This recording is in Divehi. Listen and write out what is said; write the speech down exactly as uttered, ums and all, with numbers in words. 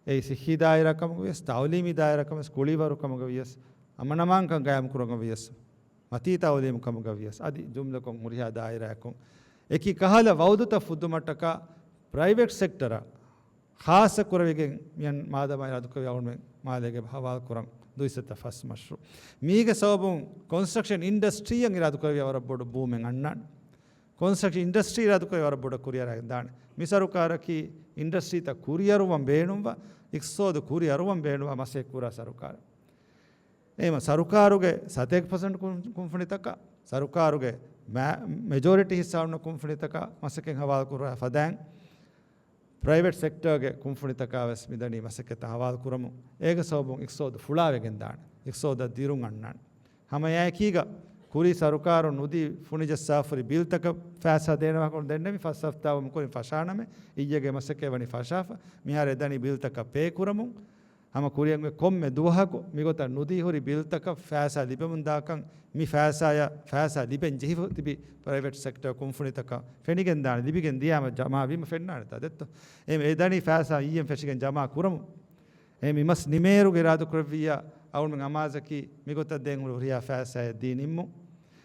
އެއީ ޞިއްޙީ ދާއިރާ ކަމުގަ ވިޔަސް، ތަޢުލީމީ ދާއިރާ ކަމަށް، ކުޅިވަރު ކަމުގަ ވިޔަސް، އަމަން އަމާންކަން ގާއިމް ކުރުމުގަ ވިޔަސް، މަތީ ތަޢުލީމު ކަމުގަ ވިޔަސް، އަދި ޖުމްލަކޮށް ހުރިހާ ދާއިރާއަކުން އެކި ކަހަލަ ވައުދުތައް ފުއްދުމަށްޓަކާ ޕްރައިވެޓް ސެކްޓަރަށް ޚާއްޞަ ކުރެވިގެން މިއަން މާދަމާ އިރާދަކުރެއްވި އަޅުގަނޑުމެން މާލޭގެ ހަވާލު ކުރަން ދުއިސައްތަ ފަސް މަޝްރޫޢު. މީގެ ސަބަބުން ކޮންސްޓްރަކްޝަން އިންޑަސްޓްރީއަށް އިރާދަކުރެއްވިޔާ ވަރަށް ބޮޑު ބޫމެއް އަންނާނެ. ކޮންސްޓްރަކްޝަން އިންޑަސްޓްރީ އިރާދަކުރެއްވިޔާ ވަރަށް ބޮޑަށް ކުރިއަރައިގެން ދާނެ. މި ސަރުކާރަކީ އިންޑަސްޓްރީތައް ކުރިއަރުވަން ބޭނުންވާ، އިޤްތިޞާދު ކުރިއަރުވަން ބޭނުންވާ މަސައްކަތް ކުރާ ސަރުކާރެއް. އެހެންވީމަ ސަރުކާރުގެ ސަތޭކަ ޕަސެންޓް ކުން-، ކުންފުނިތަކާ، ސަރުކާރުގެ މެ-، މެޖޯރިޓީ ހިއްސާ އޮންނަ ކުންފުނިތަކާ މަސައްކަތް ހަވާލު ކުރާ ފަދައިން، ޕްރައިވެޓް ސެކްޓަރގެ ކުންފުނިތަކާ ވެސް މިދަނީ މަސައްކަތްތައް ހަވާލު ކުރަމުން. އޭގެ ސަބަބުން އިޤްތިޞާދު ފުޅާވެގެން ދާނެ. އިޤްތިޞާދަށް ދިރުން އަންނާނެ. ހަމައެކީގަ ކުރީ ސަރުކާރުން ނުދީ ފުނިޖައްސާފަހުރި ބިލްތަކަށް ފައިސާ ދޭނެ ވާހަކަ ދެންނެވި ފަސް ހަފްތާ ވަމުން ކުރިން ފަށާނަމޭ، އިއްޔެގެ މަސައްކަތް ވަނީ ފަށާފަ. މިހާރު އެދަނީ ބިލްތަކަށް ޕޭ ކުރަމުން. ހަމަ ކުރިއަށް އޮތް ކޮންމެ ދުވަހަކު މިގޮތަށް ނުދީ ހުރި ބިލްތަކަށް ފައިސާ ލިބެމުންދާކަން، މި ފައިސާޔަށް ފައިސާ ލިބެން ޖެހިފަ ތިބި ޕްރައިވެޓް ސެކްޓަރ ކުންފުނިތަކަށް ފެނިގެން ދާނެ، ލިބިގެން ދިޔާމަ ޖަމާ ވީމަ ފެންނާނެތާ ދެއްތޯ؟ އެ އެދަނީ ފައިސާ އިއްޔެން ފެށިގެން ޖަމާ ކުރަމުން. އެ މި މަސް ނިމޭއިރުގެ އިރާދަކުރެއްވިއްޔާ އަޅުގަނޑުމެން އަމާޒަކީ މިގޮތަށް ދޭން ހުރި ހުރިހާ ފައިސާއެއް ދީ ނިންމުން.